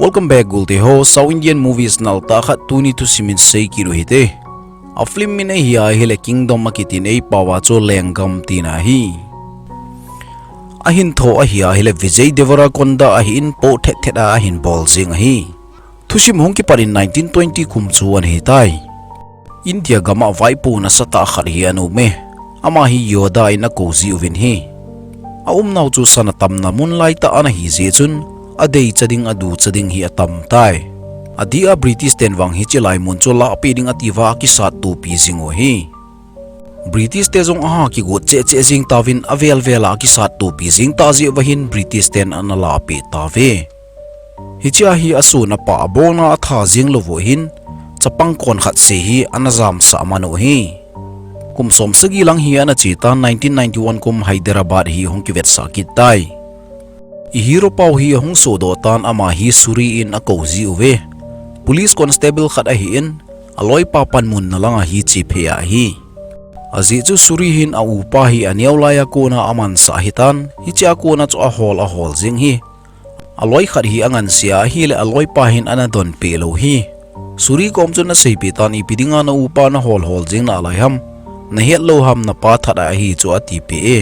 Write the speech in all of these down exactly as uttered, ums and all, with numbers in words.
Welcome back, gulte ho. South Indian movies nal tah khat tuni thusim in sei kit u hite. A film min ahi ahile Kingdom akitin, eipao a chu Lenggam tina ahi. Ahin tho ahi ahile Vijay Deverakonda ahin po thet thet a ahin bol jing ahi. Thusim hung kipat in nineteen twenty kum chu ana hitai. India gam a vaipo nasatah khat hi ana um e. Ama hi Yodha in akou jiuvin ahi. Aumnau chu sana tamna mun lai tah ana hi jeh chun, adei cha ding, adu cha ding hi atam tai. Adeh a British ten vang hiche lai mun chu lahpeh ding atiuva akisat topi jing u ahi. British te jong aha kigot cheh cheh jing tauvin, avel vel a akisat topi jing tah jeh uva hin British ten ana lahpeh tauve. Hichea hi asun apa abona atha jing lou u ahin, chapang kon khat sei hi ana jamsah man u ahi. Kum som sagi lang hi ana che tan, nineteen ninety-one kum Hyderabad hi hung kivetsah kit tai. I hero pau hi ahung sodoh tan, ama hi Suri in akou jiuve. Police constable khat ahin, aloipa panmun na langa hi che phei ahi. Ajeh chu Suri hin a upa hi aneo laiya kona amansah ahitan, hichea kona chu ahol ahol jing ahi. Aloi khat hi angansea ahile aloipa hin ana donpeh lou ahi. Suri kom chun aseipeh tan, ipi dinga na upa nahol hol jing nalai ham? Nahet lou ham, napa that a ahi chu atipeh e.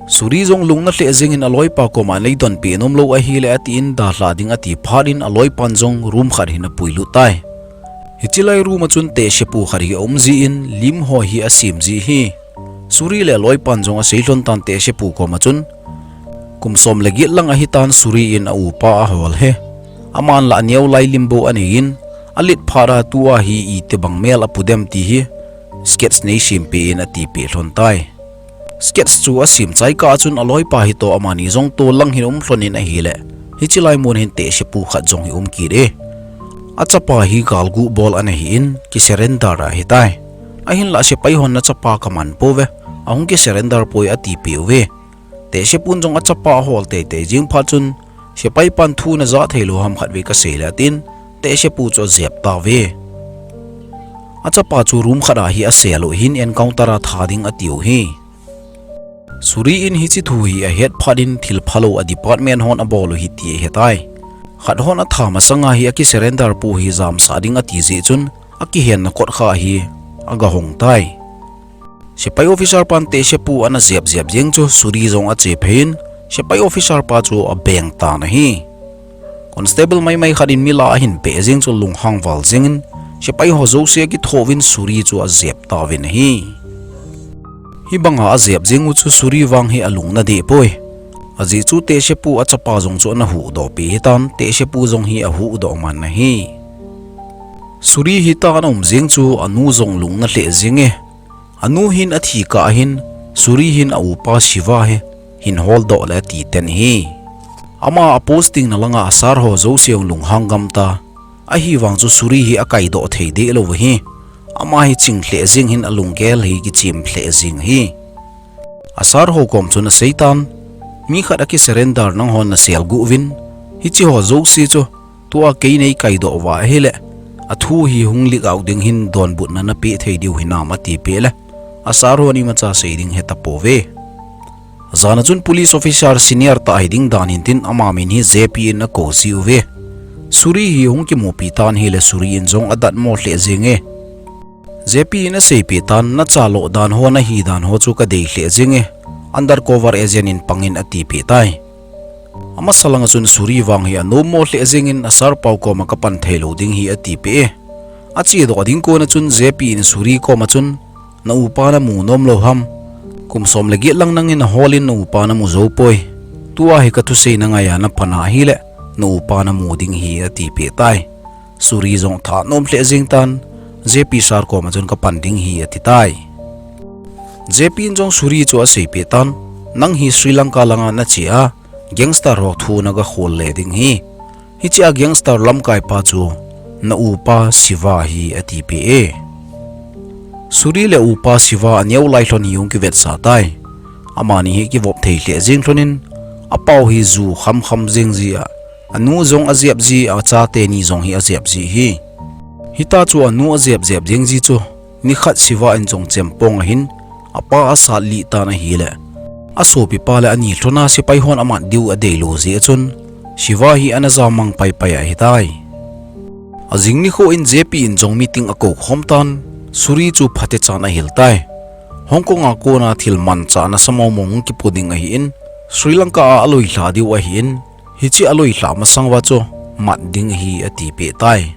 Suri jong lung nalheh jingin aloipa koma neidonpeh nom lou ahile atin, dalha ding ati phat in aloipan jong room khat hi ana puilut tai. Hiche lai room a chun tehsepu khat hi aum jin, lim ho hi asem ji ahi. Suri le aloipan jong asei lhon tan tehsepu koma chun, kum som le get lang ahitan Suri in a upa ahol e. Aman la aneo lai lim bou aneiyin, alet phat a tua hi itobang mel apu dem ti hi sketch neisempeh in atipeh lhon tai. Sketch chu asem chai kah a chun aloipa hitoh amani jong tol lang hin aum lhon in ahile, hiche lai mun hin tehsepu khat jong hi aum kit e. Achapa hi galgu bol ana hin, kisurrender ahitai. Ahinlah sepai hon nachapa kaman pouve, ahung kisurrender poi atipeh uve. Tehsepun jong achapa ahol teitei jing phat chun, sepai pan thu naja thei lou ham, khatvei kasei le atin, tehsepu chu ajep tauve. Achapa chu room khat a hi asel u ahin, encounter a tha ding atiu ahi. Suri in hiche thu hi ahet phat in, thil phalou a department hon abol u ahi ti ahetai. Khat hon atha masanga hi akisurrender pou hi jamsah ding ati jeh chun, akihenna kot kha hi agahong tai. Sepai officer pan tehsepu ana jep jep jeng chu Suri jong ache phei in, sepai officer pa chu abeng tan ahi. Constable maimai khat in mi la ahin peh jeng chu lunghang val jengin, sepai ho jouse akitho uvin Suri chu ajep tauvin ahi. Hibanga ajep jeng u chu Suri vang hi alung nadeh poi. Ajeh chu tehsepu achapa jong chu ana huhdoh peh ahitan, tehsepu jong hi ahuhdoh man ahi. Suri hita ana um jeng chu anu jong lung nalheh jeng e. Anu hin athi kah hin, Suri hin a upa Shiva hi hin holdoh le ati ten ahi. Ama a posting na langa a sir ho jouse jong lunghang gam ta. Ahivang chu Suri hi akaidoh thei deh lou ahi. Ama hi ching lheh jeng hin, alunggel hi kichem lheh jeng ahi. A sir ho kom chun asei tan, mi khat akisurrender nanghon naselguh uvin, hiche ho jouse chu tua kei neikaidoh uva ahile, athu hi hung leak out ding hin donbutna napeh thei diu hinam atipeh le, a sir hon imacha sei ding hetapouve. Jan a chun police officer senior tah hiding dan hintin ama min hi J P in akou jiuve. Suri hi hung kimupi tan ahile Suri in jong adatmo lheh jeng e. J P in aseipeh tan, nachaloh dan ho, nahi dan ho chu kadei lheh jeng e. Undercover agent in pangin atipeh tai. Amasa langa chun Suri vang hi anommo lheh jengin a sir pau koma kapan theilou ding hi atipeh e. Achedoh ding kona chun J P in Suri koma chun, na upa namu nom lou ham? Kum som le get lang nangin aholin na upa namu joupoi. Tua hi kathusei nangaiya napan ahile, na upa namu ding hi atipeh tai. Suri jong thanom lheh jeng tan, J P sir koma chun kapan ding hi atitai. J P in jong Suri chu aseipeh tan, nang hi Sri Lanka langa nache a, gangster ho thu nagakhol le ding ahi. Hichea gangster lamkaipa chu na upa Shiva ahi atipeh e. Suri le upa Shiva aneo lai lhon hi hung kivetsah tai. Amani hi kivop thei lheh jeng lhonin, apau hi ju khamkham jeng jia, anu jong ajep ji, achate ni jong hi ajep ji ahi. Hita chu anu ajep jep jeng ji chu, nikhat Shiva in jong chempong ahin, apa asatlih tan ahile, asopipa le ani lhona sepai hon amat diu adeilou jeh a chun, Shiva hi ana jamang paipai ahitai. Ajing nikho in J P in jong meeting akou khom tan, Suri chu phatechan ahil tai. Hong Kong a kona thil manchah nasa mong mong kipo ding ahin, Sri Lanka a aloi lha diu ahin, hiche aloi lha masang uva chu mat ding ahi atipeh tai.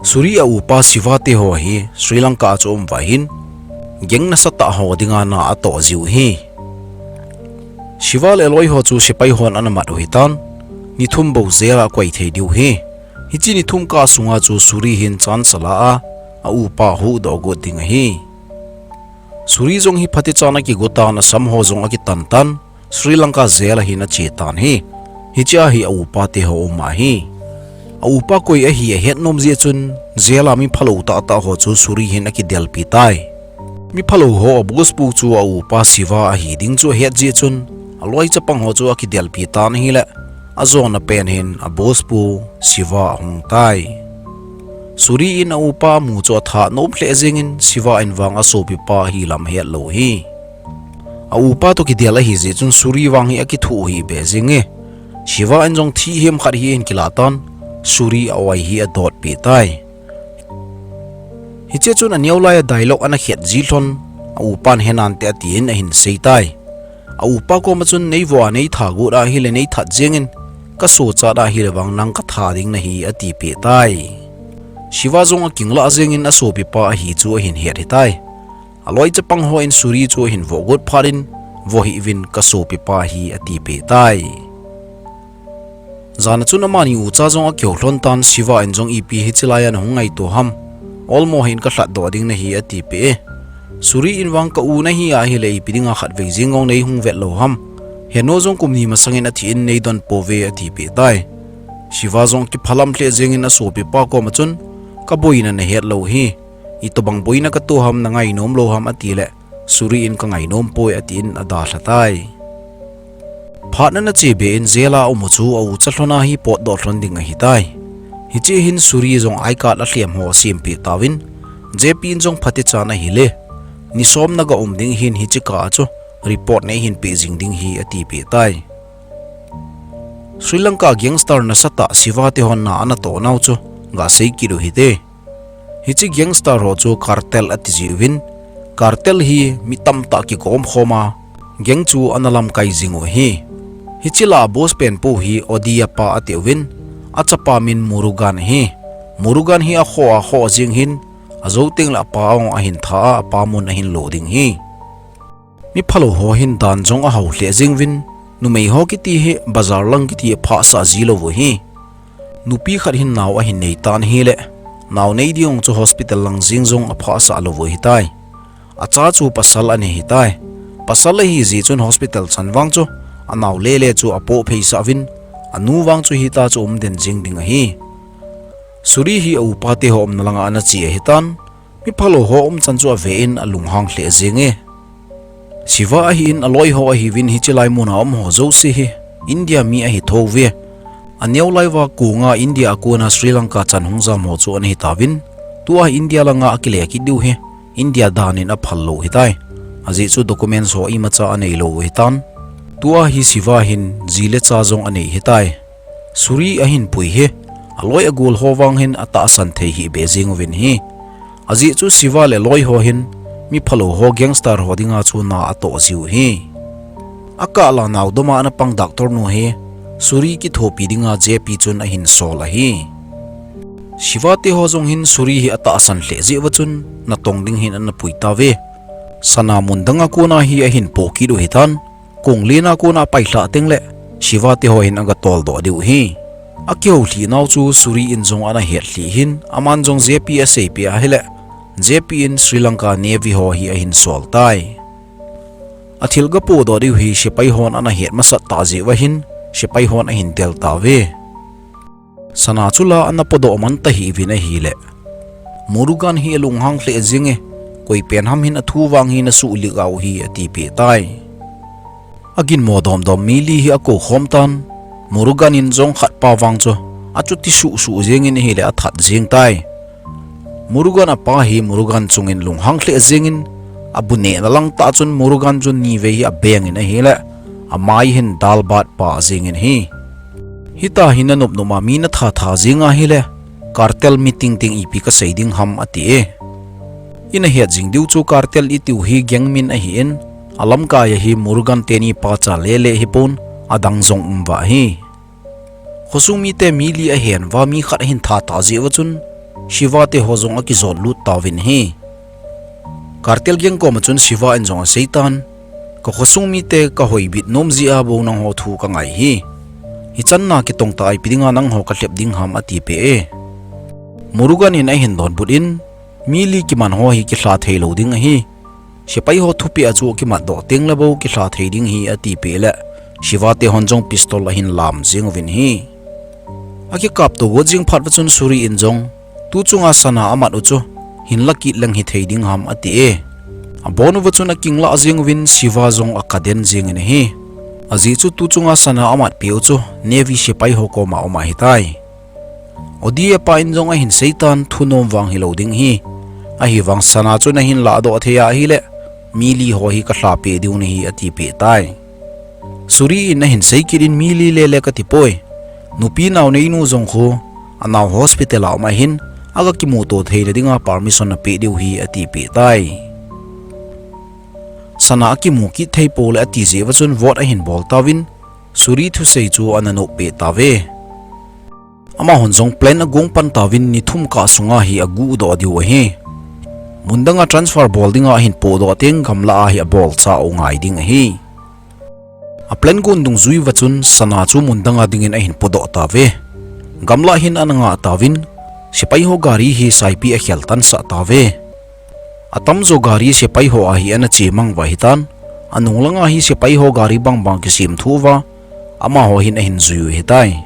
Suri a upa Shiva te ho hi Sri Lanka a chu um uva hin, gang nasatah ho dinga na atoh jiu ahi. Shiva le aloi ho chu sepai hon ana mat u ahitan, ni thum bou jail a akoi thei diu ahi. Hiche ni thum kah sunga chu Suri hin chance ala a, a upa huhdoh got ding ahi. Suri jong hi phatechan akigo tan, asam ho jong akitan tan, Sri Lanka jail a hin ache tan ahi. Hichea hi a upa te ho um ahi. A upa koi ahi ahet nom jeh chun, jail a mi phalou tahtah ho chu Suri hin akidelpi tai. Mi phalou ho a boss pu chu a upa Shiva ahi ding chu ahet jeh chun, aloi chapang ho chu akidelpi tan ahile, ajona pen hin a boss pu Shiva ahung tai. Suri in a upa amu chu atha nom lheh jengin, Shiva in vang asopipa ahi lam ahet lou ahi. A upa toh kidel ahi jeh chun Suri vang hi akithuh hih beh jenge. Shiva in jong thihhem khat hi ahin kilah tan, Suri a-oi hi adotpeh tai. Hiche chun aneo lai a dialogue ana khet ji lhon, a upan henante atin ahin sei tai. A upa koma chun, neivo a neitha got ahile neithat jengin, kasochat ahile vang nang katha ding nahi atipeh tai. Shiva jong akinglah jengin asopipa ahi chu ahin het ahitai. Aloi chapang ho in Suri chu ahin voh got phat in, voh hih uvin, kasopipa ahi atipeh tai. Jan a chun amani ucha jong akihou lhon tan, Shiva in jong ipi hichelai a nahung ngaito ham, olmo hin kalhatdoh ding nahi atipeh e. Suri in vang ka u nahi ahile ipi dinga khatvei jeng jong neihung vet lou ham. Henu jong kum ni masangin athi in neidon pouve atipeh tai. Shiva jong kiphalam lheh jengin asopipa koma chun, kaboina nahet lou ahi. Itobang boina kato ham, nangainom lou ham atile, Suri in kangainom poi atin adalha tai. Phat ana che beh in jail a aum u chu a ucha lhon a hi potdoh lhon ding ahitai. Hiche hin Suri jong I card alhem ho asempeh tauvin, J P in jong phatechan ahile, ni som nagaum ding ahin hiche kah a chu report neihin peh jing ding ahi atipeh tai. Sri Lanka gangster nasatah Shiva te hon na ana toh nau chu gasei kit u hite. Hiche gangster ho chu cartel ati jiuvin, cartel hi mi tamtah kigom khom a, gang chu ana lamkai jing u ahi. Hiche lah a boss pen pu hi Odi a pa atiuvin, achapa min Murugan ahi. Murugan hi akhoh a khoh jeng hin, ajou tengle apa jong ahin tha a, apa mun ahin lo ding ahi. Mi phalou ho hin dan jong ahao lheh jeng uvin, numei ho kiti hi bazar lang kiti aphahsah ji lou u ahi. Nupi khat hin nao ahin nei tan ahile, nao nei ding chu hospital lang jeng jong aphahsah lou u ahitai. Acha chu pasal ana hitai. Pasal ahi jeh chun hospital chan vang chu, anao lele chu apoh pheisah uvin, anu vang chu hita chu umden jeng ding ahi. Suri hi a upa te ho umna langa ana che ahitan, mi phalou ho umchan chu ave in alunghang lheh jenge. Shiva ahin aloi ho ahiuvin hichelai muna um ho jouse hi India mi ahi thou ve. Aneo lai uva konga India a kona Sri Lanka chan hung jam ho chu ana hitauvin, tua India langa akile kit diu hi India dan in aphal lou hitai. Ajeh chu documents ho imacha anei lou u ahitan. Tua hi Shiva hin ji le cha jong anei hitai. Suri ahin pui hi, aloi agol ho vang hin atahsan thei hih beh jeng uvin ahi. Ajeh chu Shiva le aloi ho hin, mi phalou ho gangster ho dinga chu na atoh jiu ahi. Akah la nao doma ana pang doctor nu hi, Suri kithopi dinga J P chun ahin sol ahi. Shiva te ho jong hin Suri hi atahsan lheh jeh uva chun, natong ding hin ana pui tauve. Sana mun danga kona hi ahin po kit u ahitan, kong lena kona apailhah tengle, Shiva te ho hin agatol doh diu ahi. Akihou lhih nau chu Suri in jong ana het lhih hin, aman jong J P aseipeh ahile, J P in Sri Lanka Navy ho hi ahin sol tai. Athil gapodoh diu hi sepai hon ana het masat tah jeh uva hin, sepai hon ahin del tauve. Sana chu la ana podoh man tahih uvin ahile, Murugan hi alunghang lheh jenge, koi pen ham hin athu vang hi nasuh lik a u hi atipeh tai. Aginmo domdom mi li hi akou khom tan, Murugan in jong khatpa vang chu, achuti suhsuh jengin ahile athat jeng tai. Murugan apa hi Murugan chungin lunghang lheh jengin, abu nehna lang tah chun Murugan chu nivei hi abengin ahile, amai hin dalbat pah jengin ahi. Hita hi nanop nop a mi natha tha jing ahile, cartel meeting teng ipi kasei ding ham ati e. Ina het jing diu chu cartel itiu hi gang min ahin, alamkai a hi Murugan teni pacha lele hipon, adang jong um uva ahi. Khosung mite mi li ahen uva mi khat ahin that tah jeh uva chun, Shiva te ho jong akijot lut tauvin ahi. Cartel gang koma chun Shiva in jong aseitan, ka khosung mite kahoi bit nom jeh a bou nangho thu kangai hi. Hichan na kitong tah a ipi dinga nangho kalhep ding ham atipeh e. Murugan in ahin donbut in, mi li kiman ho hi kilha thei lou ding ahi. Sepai ho thupeh a chu kimat doh teng le bou kilha thei ding hi atipeh le, Shiva te hon jong pistol ahin lam jing uvin ahi. Akikap to got jing phat uva chun Suri in jong, tu chunga sana amat u chu, hinla kit leng hithei ding ham ati e. Abon uva chun akinglah jing uvin Shiva jong akaden jing in ahi. Ajeh chu tu chunga sana amat peh u chu, Navy sepai ho koma um ahitai. Odi apa in jong ahin seitan thunom vang hilou ding ahi. Ahivang sana chu nahin ladoh thei ahile, mi li ho hi kalha peh diu nahi atipeh tai. Suri in ahin sei kit in mi li lele kati poi. Nupi nao neinu jong khu, anao hospital a um ahin, aga kimuto theina dinga permission napeh diu hi atipeh tai. Sana akimu kit thei pou le ati jeh uva chun vote ahin bol tauvin, Suri thusei chu ana noppeh tauve. Amahon jong plan agong pan tauvin ni thum kah sunga hi aguh doh diu ahi. Mun danga transfer bol dinga ahin podoh teng gamlah a hi abol chau ngai ding ahi. A plan gon dungjui uva chun sana chu mun danga dingin ahin podoh tauve. Gamlah hin ana ngah tauvin, sepai ho gari hi saipi akhel tansah tauve. Atamjo gari sepai ho a hi ana chemang uva ahitan, anung langa hi sepai ho gari bangbang kisemthu uva, amaho hin ahin jui u ahitai.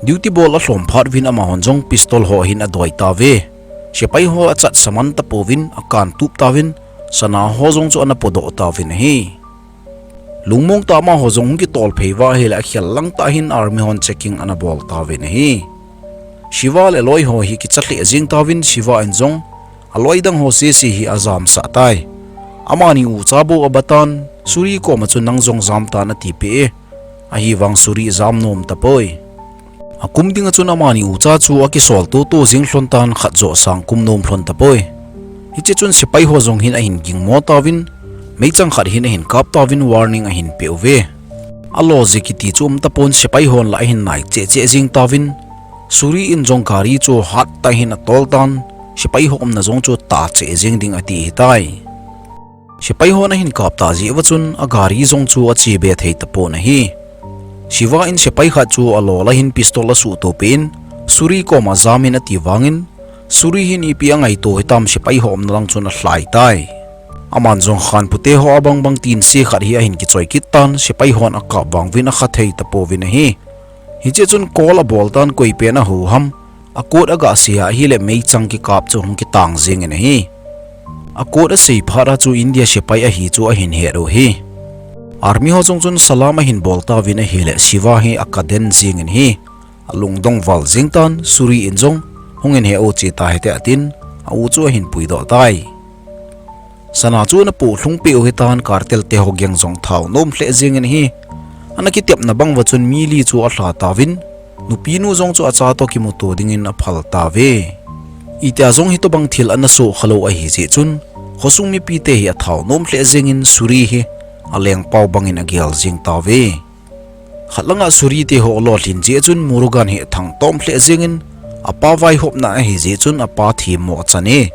Duty bol alhom phat uvin amahon jong pistol ho hin adoi tauve. Sepai ho achat saman tapouvin akan tup tauvin, sana ho jong chu ana podoh tauvin ahi. Lungmong tah amaho jong hung kitol phei uva ahile akhel lang tah hin army hon checking ana bol tauvin ahi. Shiva le aloi ho hi kicha lheh jeng tauvin Shiva in jong aloi dang ho sese hi ajamsah tai. Amani ucha bou abatan, Suri koma chun nang jong jamtan atipeh e. Ahivang Suri jam nom tapoi. Akum dinga chun amani ucha chu akisol toto jing lhon tan khat joh sang kum nom lhon tapoi. Hiche chun sepai ho jong hin ahin gingmo tauvin, meichang khat hin ahin kap tauvin warning ahin peh uve. Alo jeh kiti chu um tapon sepai hon la ahin nai cheh cheh jing tauvin, Suri in jong gari chu hat tah hin atol tan, sepai ho umna jong chu tah cheh jing ding ati ahitai. Sepai hon ahin kap tah jeh uva chun agari jong chu ache be thei tapon ahi. Shiva in sepai khat chu alo la hin pistol asuhto peh in, Suri koma jam in ati vangin, Suri hin ipi angaito hitam sepai ho umna lang chun alhai tai. Aman jong khanpu te ho abang bang tin se khat hi ahin kichoi kit tan sepai hon akap vang uvin akha thei tapouvin ahi. Hiche chun call abol tan koi pen ahou ham, a code agah sei ahile meichang kikap chu hung kitang jeng in ahi. A code asei phat a chu India sepai ahi chu ahin het u ahi. Army ho jong chun salam ahin bol tauvin ahile Shiva hi akaden jeng in ahi. Alungdong val jeng tan Suri in jong hung in he u che tahite atin a u chu ahin puidoh tai. Sana chu ana poh lhung peh u ahitan cartel te ho gang jong thao nom lheh jeng in ahi. Ana kitepna bang uva chun mi li chu alha tauvin, nupi nu jong chu acha toh kimuto dingin aphal tauve. Itia jong hitobang thil ana soh khalou ahi jeh chun, khosung mipi te hi athao nom lheh jeng in Suri hi alengpau bangin agel jeng tauve. Khat langa Suri te ho alolhin jeh chun Murugan hi athangtom lheh jeng in, apa vaihopna ahi jeh chun apa themmo achan e.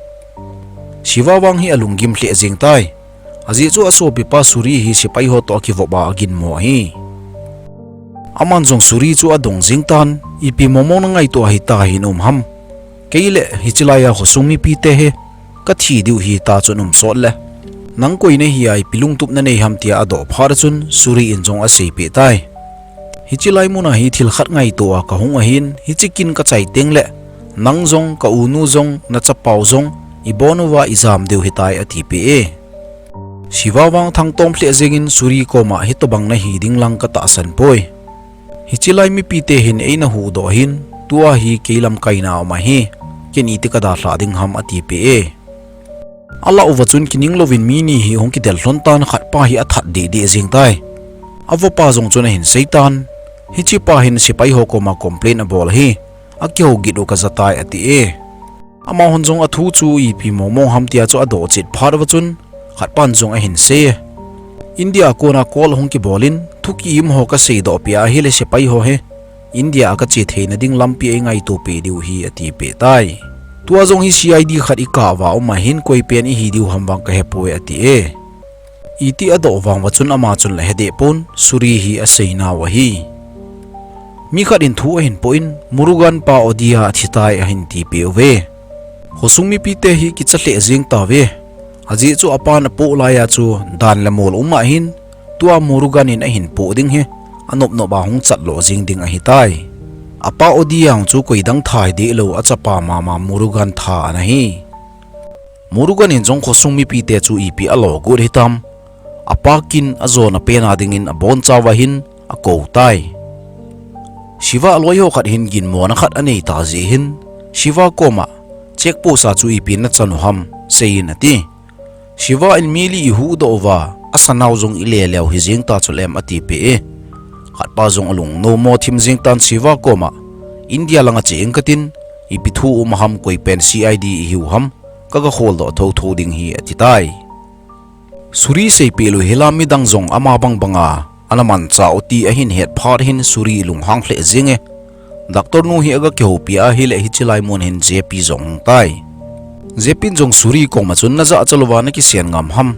Shiva vang hi alunggim lheh jeng tai. Ajeh chu asopipa Suri hi sepai ho toh akivop a aginmo ahi. Aman jong Suri chu adong jeng tan, ipi momo nangaito ahi ta hin um ham. Kei le hiche lai a khosung mipi te hi, kathi diu hita chun um sot le. Nang koi nahi a ipi lungtup nanei ham tia adoh phat a chun Suri in jong aseipeh tai. Hiche lai mun a hi thil khat ngaito a kahung ahin, hiche kin kachai teng le, nang jong, ka u nu jong, nachapau jong, ibon uva ijam diu hitai atipeh e. Shiva vang thangtom lheh jeng in Suri koma hitobang nahi ding lang katahsan poi. Hiche lai mipi te hin eina huhdoh ahin, tua hi kei lamkaina um ahi, ken iti kadalhah ding ham atipeh e. Alah uva chun kining louvin mi ni hi hung kidel lhon tan khat pa hi athat deh deh jeng tai. Avopa jong chun ahin seitan, Hichepa hin sepai ho koma complain abol hi, akihou git u kajatai ati e. Amahon jong athu chu ipi mongmong ham tia chu adoh chet phat uva chun, khatpan jong ahin sei e. India a kona call hung kibol in, thu kiim ho kaseidoh peh ahile sepai ho hi India a kache theina ding lampi eingaito peh diu hi atipeh tai. Tua jong hi C I D khat ikah uva um ahin koipen ihi diu ham vang kahepoi ati e. Iti adoh vang uva chun ama chun la hedeh pon, Suri hi aseinau ahi. Mi khat in thu ahin poh in, Murugan pa odia athitai ahin tipeh uve. Khosung mipite hi kicha lheh jeng tauve. Ajeh chu apan apoh laiya chu dan le mol um ahin, tua Murugan in ahin poh ding hi, anop nop a hung chat lo jeng ding ahitai. Apa odia chu koidang tha hideh lou achapa mama Murugan tha ana hi. Murugan in jong khosung mipite chu ipi alo got hitam. Apa kin ajona pena dingin abonchauva hin akou tai. Shiva loi ho khat hin ginmona khat anei ta jeh hin, Shiva koma, check post a chu ipi nachan u ham, seiyin ati. Shiva in mi li ihuhdoh uva, asanau jong ile leu hijeng ta chulem atipeh e. Khatpa jong alung nomo thim jeng tan Shiva koma, India langa che ing katin, ipi thu um ham koipen C I D ihiu ham, kaga kholdoh thotho ding hi atitai. Suri seipeh lou hilam midang jong ama bang banga ana manchah u ti ahin het phat hin Suri lunghang lheh jeng e. Doctor nu hi aga kihoupi ahile hiche lai mun hin J P jong hung tai. J P in jong Suri koma chun najahcha louva nakisen ngam ham.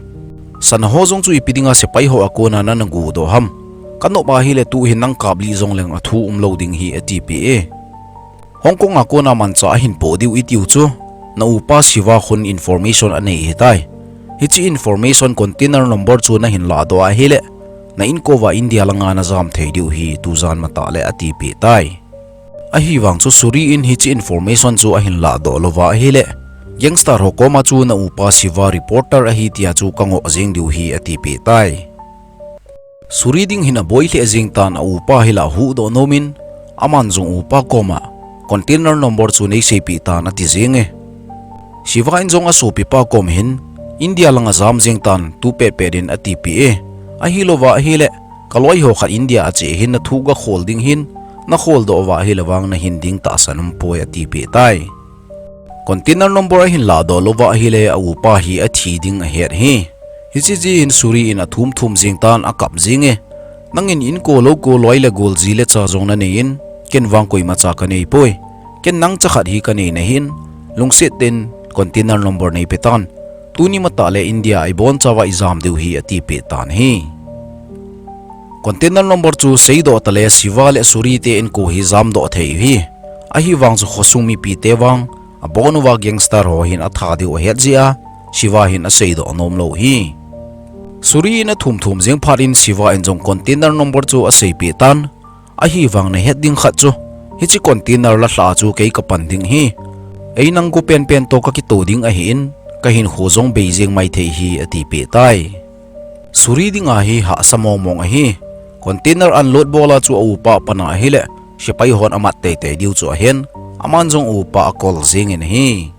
Sana ho jong chu ipi dinga sepai ho a kona nana guhdoh ham. Kanop ahile tu hin nang kap lih jongleng athu umlou ding hi atipeh e. Hong Kong a kona manchah ahin poh diu itiu chu, na upa Shiva khun information anei hitai. Hiche information container number chu nahin lahdoh ahile, na inkouva India langa najam thei diu hi tujan matah le atipeh tai. Ahivang chu Suri in hiche information chu ahin lahdoh louva ahile, gangster ho koma chu na upa Shiva reporter ahi tia chu kangoh jeng diu hi atipeh tai. Suri ding hin aboi lheh jeng tan a upa hi la ahuhdoh nomin, aman jong upa koma, container number chu neiseipeh tan ati jeng e. Shiva in jong asopipa kom hin, India langa jam jeng tan tu petpet in atipeh e. Ahilouva ahile, kaloi ho khat India a che hin nathu gakhol ding hin, nakholdoh uva ahile vang nahin ding tahsan umpoi atipeh tai. Container number ahin lahdoh louva ahile a upa hi athi ding ahet hi. Hiche jeh in Suri in athum thum jeng tan akap jeng e. Nangin inkou loukou loi le gol ji le cha jong nanei in, ken vang koimacha kaneipoi. Ken nangcha khat hi kanei nahin, lungset in container number neipe tan. Tuni matah le India a ibonchauva ijam diu hi atipeh tan ahi. Container number chu seidoh tale Shiva le Suri te inkou hi jamdoh thei u hi. Ahivang chu khosung mipite vang, abonuva gangster ho hin atha diu ahet jeh a, Shiva hin aseidoh nomlou hi. Suri in athum thum jeng phat in Shiva in jong container number chu aseipeh tan, ahivang nahet ding khat chu, hiche container la lha chu kei kapan ding ahi. Ei nang go penpen toh kakitou ding ahin, kahinkho jong bei jeng maithei hi atipeh tai. Suri dinga hi hahsa mongmong ahi. Container unload bola chu a upa pana ahile, sepai hon amat teitei diu chu ahen, aman jong upa akol jengin ahi.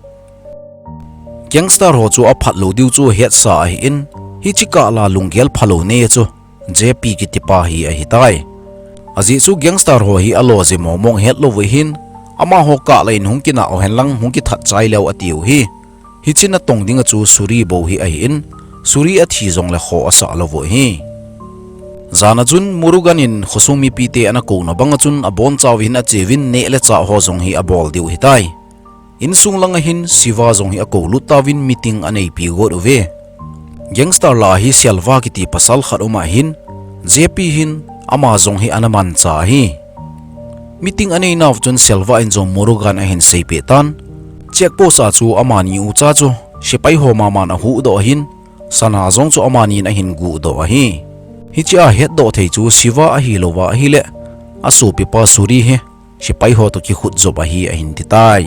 Gangster ho chu aphat lou diu chu ahetsa ahin, hiche kah la lunggel phalou nei chu, J P kitipa hi ahitai. Ajeh chu gangster ho hi alo je mongmong hetlou u ahin, amaho kah la in hung kinah u henlang hung kithat chai leu atiu hi. Hiche natong dinga chu Suri bou hi ahin, Suri athi jongle kho asah lou u ahi. Jana chun Murugan in khosung mipite ana kouna banga chun abonchauvin acheuvin neh le chah ho jong hi abol diu ahitai. Insung langa hin Shiva jong hi akoulut tauvin meeting aneipi got uve. Gangster la hi Selva kiti pasal khat um ahin, J P hin ama jong hi ana mancha ahi. Meeting aneinau chun Selva in jong Murugan ahin seipeh tan. Check post a chu amani ucha chu sepai ho maman ahuhdoh ahin, sana jong chu amanin ahin guhdoh ahi. Hichea hetdoh thei chu Shiva ahilouva ahile, asopipa Suri hi sepai ho toh kikhut jop ahi ahin titai.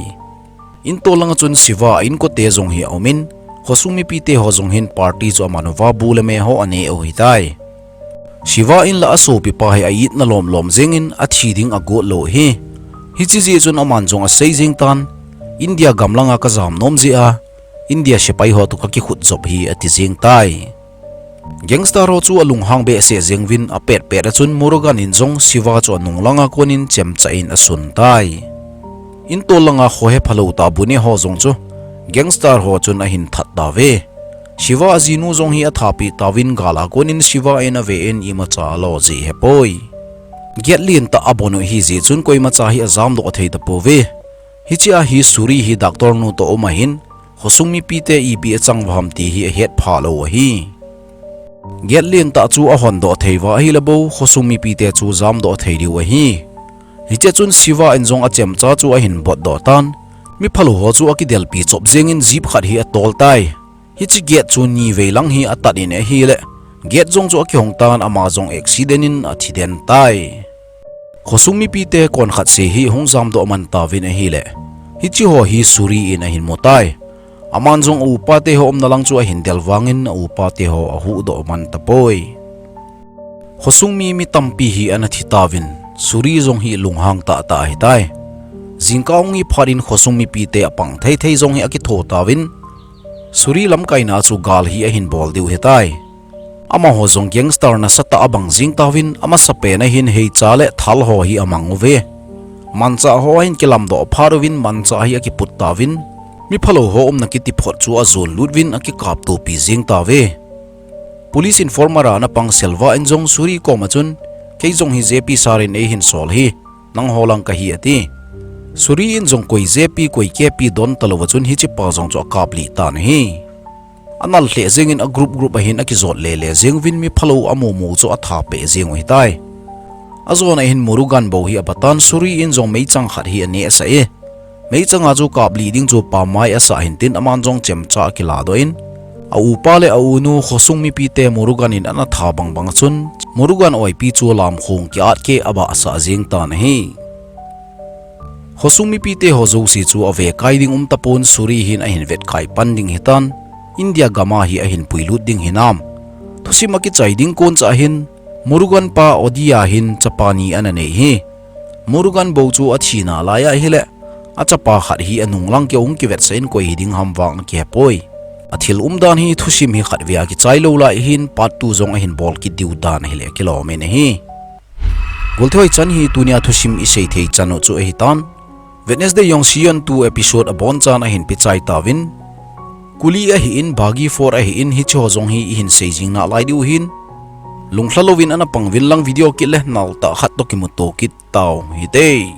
Intol langa chun Shiva a inkote jong hi aumin, khosung mipite ho jong hin party chu amanuva bu le me ho aneh u ahitai. Shiva in la asopipa hi a-itna lomlom jengin athi ding agot lou ahi. Hiche jeh chun aman jong asei jeng tan, India gamlanga kajam nom jeh a, India sepai ho toh kakikhut jop hi ati jeng tai. Gangster ho chu alunghang behseh jeng uvin apet pet a chun Murugan in jong Shiva chu anung langa konin chemcha in asun tai. In tol langa khohe phalou tah bune ho jong chu gangster ho chun ahin that tauve. Shiva ajinu jong hi athapi tauvin gal a konin Shiva in ave in imacha alo jeh hepoi. Gate lentah abon u ahi jeh chun koimacha hi ajamdoh thei tapouve. Hichea hi Suri hi doctor nu toh um ahin, khosung mipite ipi achang uvem ti hi ahet phalou ahi. Gate lentah chu ahondoh thei uva ahile bou, khosung mipite chu jamdoh thei diu ahi. Hichea chun Shiva in jong achemcha chu ahin botdoh tan, miphalou ho chu akidelpi chop jengin jeep khat hi atol tai. Hiche gate chu nivei lang hi atat in ahile, gate jong chu akihong tan ama jong accident in athi den tai. Khosung mipite konkhat se hi hung jamdoh man tauvin ahile, hiche ho hi Suri in ahin mu tai. Aman jong a-upa te ho umna lang chu ahin del vangin a-upa te ho ahuhdoh man tapoi. Khosung mi, mi tampi hi ana thi tauvin, Suri jong hi lunghang tahtah ahitai. Jingkah hung hi phat in khosung mipite apang thei thei jong hi akitho tauvin, Suri lamkaina chu gal hi ahin bol diu ahitai. Amaho jong gangster nasatah abang jing tauvin, amasapen a hin heicha le thal ho hi amang uve. Manchah ho ahin kilamdoh phat uvin manchah hi akiput tauvin, miphalou ho umna kiti phot chu ajon lut uvin akikaptopi jeng tauve. Police informer a ana pang Selva in jong Suri koma chun, kei jong hi J P sir in eihin sol hi, nangho lang kahi ati. Suri in jong koi J P koi K P don talouva chun hichepa jong chu akaplih tan ahi. Anal lheh jengin a group group a hin akijot lele jeng uvin miphalou amu mu chu athapeh jeng u ahitai. Ajona hin Murugan bou hi abatan Suri in jong meichang khat hi anehsah e. Meichanga chu kaplih ding chu pamai asah hintin aman jong chemcha akiladoh in, a-upa le a-unu khosung mipite Murugan in ana tha bangbang a chun, Murugan oipi chu lamkhong ki-at keh abahsah jeng tan ahi. Khosung mipite ho jouse chu avekai ding um tapon Suri hin ahin vetkai pan ding ahitan, India gama hi ahin puilut ding hinam. Thusim akichai ding koncha hin, Murugan pa Odia hin chapa ni ana nei hi. Murugan bou chu athina laiya ahile, achapa khat hi anung lang keu hung kivetsah in koi hiding ham vang akihepoi. Athil umdan hi thusim hi khatvei a kichai lou lai hin part two jong ahin bol kit diu dan ahile kilom in ahi. Golthei hoi chan hi tunia thusim isei thei chan u chu ahitan. Wednesday jong season two episode abonchan ahin pehchai tauvin, Kuli ahin, Baagi four ahin, hicheho jong hi ihin sei jing nalai diu ahin, lunglha louvin ana pang uvin lang video kit le naltah khat toh kimuto kit tau hite.